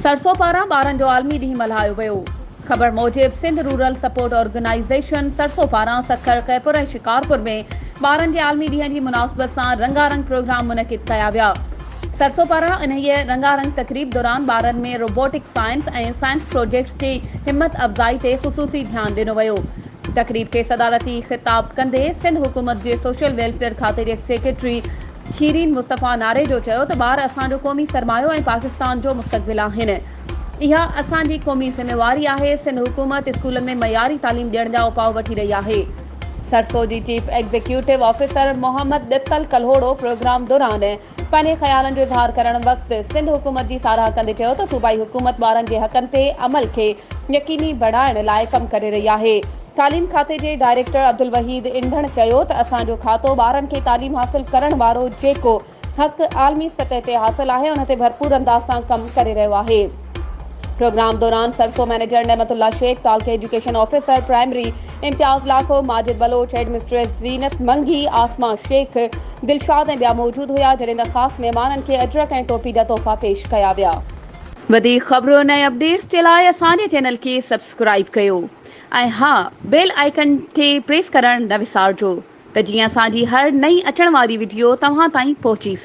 سرسو پاران ٻارن جو عالمي ڏينهن ملهايو ويو. خبر موجب سنڌ رورل سپورٽ آرگنائيزيشن سرسو پاران سکر، خيرپور ۽ شڪارپور ۾ ٻارن جي عالمي ڏينهن جي مناسبت سان رنگا رنگ پروگرام منعقد ڪيا ويا. سرسو پاران انهيء رنگا رنگ تقريب دوران ٻارن ۾ روبوٽڪ سائنس ۽ سائنس پروجيڪٽس جي همت افزائي تي خصوصي ڌيان ڏنو ويو. تقريب کي صدارتي خطاب ڪندي سنڌ حڪومت جي سوشل ويلفيئر کاتي جي سيڪريٽري شيرين مصطفيٰ ناريجو چيو ته ٻار اسان جو قومي سرمايو ۽ پاڪستان جو مستقبل آهن، اها اسان جي قومي ذميواري آهي، سنڌ حڪومت اسڪولن ۾ معياري تعليم ڏيڻ جا اپاء وٺي رهي آهي. سرسو جي chief executive officer Muhammad Dittal Kalhoro programme دوران پنهنجي خيالن جو اظهار ڪرڻ وقت سنڌ حڪومت جي ساراهه ڪندي چيو ته صوبائي حڪومت ٻارن جي حقن تي عمل کي يقيني بڻائڻ لاء ڪم ڪري رهي آهي. تعليم کاتي جي ڊائريڪٽر عبدالوحيد انڍڻ چيو ته اسان جو کاتو ٻارن کي تعليم حاصل ڪرڻ وارو جيڪو حق عالمي سطح تي حاصل آهي ان تي ڀرپور انداز سان ڪم ڪري رهيو آهي. پروگرام دوران سرسو مئنيجر نعمت الله شيخ، تعلقي education officer primary Imtiaz Lakho, Majid Baloch, head mistress Zeenat Mangi, Asma Shaikh, Dilshad ۽ ٻيا موجود هيا جڏهن ته خاص مهمانن کي اجرڪ ۽ ٽوپي جا تحفا پيش ڪيا ويا. وڌيڪ خبرن ۽ اپڊيٽس جي لاء اسان جي چينل کي سبسڪرائيب ڪيو. ۽ ها بيل آئيڪن کي پريس ڪرڻ نه وسارجو ته جيئن اسان جي هر نئين اچڻ واري وڊيو توهان تائين پهچي سگهي.